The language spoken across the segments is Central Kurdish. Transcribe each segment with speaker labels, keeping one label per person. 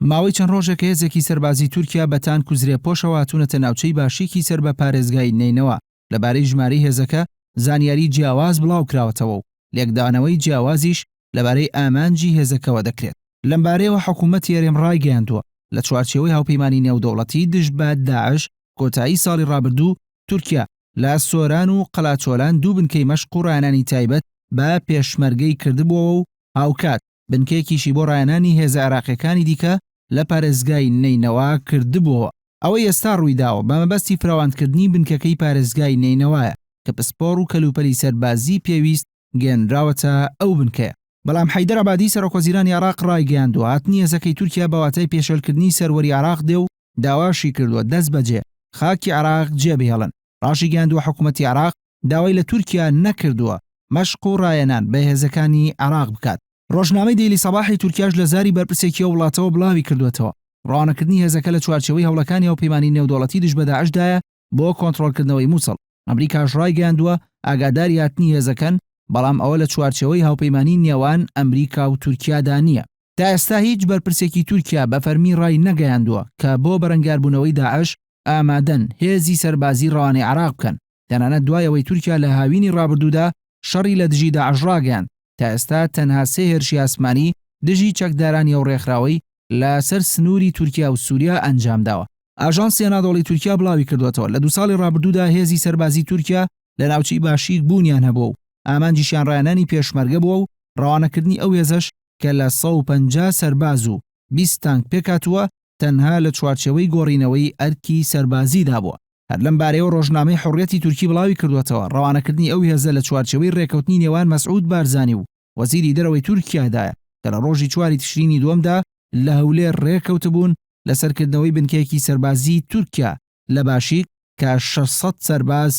Speaker 1: ماوەی چەند ڕۆژێکە هێزێکی سەربازی تورکیا بە تانک و زرێپۆشەوە هاتوونەتە ناوچەی باشیکی سەر بە پارێزگای نەینەوا، لەبارەی ژمارەی هێزەکە زانیاری جیاواز بڵاوکراوەتەوە و لێکدانەوەی جیاوازیش لەبارەی ئامانجی هێزەکەوە دەکرێت. لەمبارەیەوە حکومەتی هەرێم ڕایگەیاندووە، لە چوارچێوەی هاوپەیمانی نێودەوڵەتی دژ بە داعش کۆتایی ساڵی ڕابردوو تورکیا لە سۆران و قەلاچۆلان دوو بنکەی مەشق و ڕاهێنانی تایبەت بە پێشمەرگەی کردبووەوە و هاوکات بنکەیەکیشی بۆ ڕاهێنانی هێزە عێراقییەکانی دیکە لە پارێزگای نەینەوا کردبووەوە. ئەوەی ئێستا ڕوویداوە بە مەبەستی فراوانکردنی بنکەکەی پارێزگای نەینەوایە کە پسپۆڕ و کەلوپەلی سەربازیی پێویست گەیەنراوەتە ئەو بنکەیە. بەڵام حەیدەر عەبادی سەرۆکوەزیرانی عێراق ڕایگەیاندووە، هاتنی هێزەکەی تورکیا بە واتای پێشێلکردنی سەروەری عێراق دێ و داواشی کردووە دەستبەجێ خاکی عێراق جێبهێڵن. ڕاشیگەیاندووە حکومەتی عێراق داوای لە تورکیا نەکردووە مەشق و ڕاهێنان بە هێزەکانی عێراق بکات. ڕۆژنامەی دەیلی سەباحی تورکیاش لە زاری بەرپرسێکی ئەو وڵاتەوە بڵاوی کردووەتەوە، ڕەوانەکردنی هێزەکە لە چوارچێوەی هەوڵەکانی هاوپەیمانی نێودەوڵەتی دژ بە داعشدایە بۆ کۆنتڕۆڵکردنەوەی موسڵ. ئەمریکاش ڕایگەیاندووە ئاگاداری هاتنی هێزەکەن، بەڵام ئەوە لە چوارچێوەی هاوپەیمانی نێوان ئەمریکا و تورکیادا نییە. تا ئێستا هیچ بەرپرسێکی تورکیا بە فەرمی ڕاینەگەیاندووە کە بۆ بەرەنگاربوونەوەی داعش ئامادەن هێزی سەربازی ڕەوانەی عێراق بکەن، تەنانەت دوای ئەوەی تورکیا لە هاوینی ڕابردوودا شەڕی لە دژی داعش ڕاگەیاند، تا ئێستا تەنها سێ هێرشی ئاسمانی دژی چەکدارانی ئەو ڕێکخراوەی لە سەر سنووری تورکیا و سووریا ئەنجامداوە. ئاژانسی ئەنادۆڵی تورکیا بڵاویکردووەتەوە، لە دوو ساڵی ڕابردوودا هێزی سەربازی تورکیا لە ناوچەی باشیک بوونیان هەبووە و ئامانجیشیان ڕاهێنانی پێشمەرگە بووە و ڕەوانەکردنی ئەو هێزەش کە لە 150 سەرباز و 20 تانک پێکهاتووە تەنها لە چوارچێوەی گۆڕینەوەی ئەرکی سەربازیدا بووە. هەر لەم بارەیەوە ڕۆژنامەی حوڕیەتی تورکی بڵاویکردووەتەوە، ڕەوانەکردنی ئەو هێزە لە چوارچێوەی ڕێکەوتنی نێوان مەسعود بارزانی و وەزیری دەرەوەی تورکیادایە کە لە ڕۆژی چواری تشرینی دووەمدا لە هەولێر ڕێکەوتبوون لەسەر کردنەوەی بنکەیەکی سەربازیی تورکیا لە باشیک کە 600 سەرباز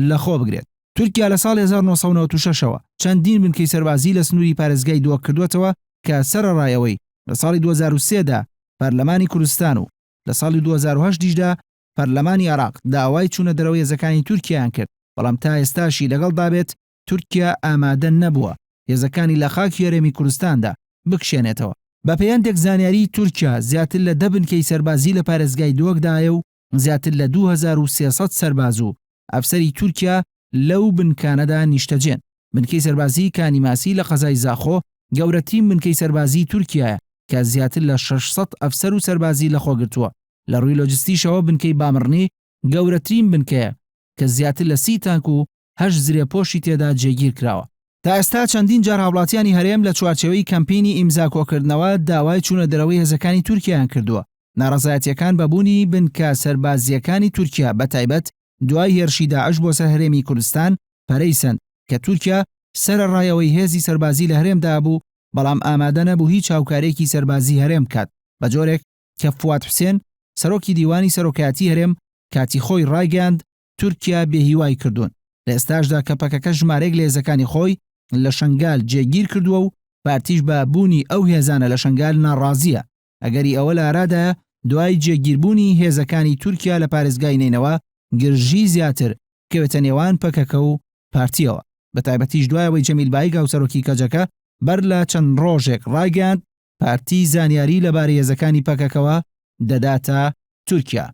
Speaker 1: لەخۆ بگرێت. تورکیا لە ساڵی 1996 ەوە چەندین بنکەی سەربازی لە سنووری پارێزگای دهۆک کردووەتەوە کە سەرەڕای ئەوەی لە ساڵی 2003 دا پەرلەمانی کوردستان و لە ساڵی 2008 یشدا پەرلەمانی عێراق داوای چوونە دەرەوەی هێزەکانی تورکیایان کرد، بەڵام تا ئێستاشی لەگەڵدا بێت تورکیا ئامادە نەبووە هێزەکانی لە خاکی هەرێمی کوردستاندا بکشێنێتەوە. بەپێی هەندێک زانیاریی تورکیا زیاتر لە دە بنکەی سەربازی لە پارێزگای دهۆکدا هەیە و زیاتر لە 2300 سەرباز و ئەفسەری تورکیا لەو بنکانەدا نیشتەجێن. بنکەی سەربازیی کانی ماسی لە قەزای زاخۆ گەورەترین بنکەی سەربازیی تورکیایە کە زیاتر لە 600 ئەفسەر و سەربازی لەخۆگرتووە. لە ڕووی لۆجستیشەوە بنکەی بامڕنی گەورەترین بنکەیە کە زیاتر لە 30 تانک و هەشت زرێپۆشی تێدا جێگیر کراوە. تا ئێستا چەندین جار هاوڵاتیانی هەرێم لە چوارچێوەی کەمپینی ئیمزا کۆکردنەوە داوای چوونە دەرەوەی هێزەکانی تورکیایان کردووە. ناڕەزایەتییەکان بە بوونی بنکە سەربازییەکانی تورکیا بە تایبەت دوای هێرشی داعش بۆ سەر هەرێمی کوردستان پەرەی سەند کە تورکیا سەرەڕای ئەوەی هێزی سەربازی لە هەرێمدا هەبوو بەڵام ئامادە نەبوو هیچ هاوکارییەکی سەربازی هەرێم بکات بە جۆرێک کە فواد حوسێن سەرۆکی دیوانی سەرۆکایەتی هەرێم کاتی خۆی ڕایگەیاند تورکیا بێهیوای کردوون لە ئێستاشدا کە پەکەکە ژمارەیەک لە هێزەکانی خۆی لە شەنگال جێگیر کردووە و پارتیش بە بوونی ئەو هێزانە لە شەنگال ناڕازییە ئەگەری ئەوە لە ئارادایە دوای جێگیربوونی هێزەکانی تورکیا لە پارێزگای نەینەوا گرژی زیاتر بکەوێتە نێوان پەکەکە و پارتییەوە بەتایبەتیش دوای ئەوەی جەمیل بایک هاوسەرۆکی کەجەکە بەر لە چەند ڕۆژێک ڕایگەیاند پارتی زانیاری لەبارەی هێزەکانی پەکەکەوە دەداتە تورکیا.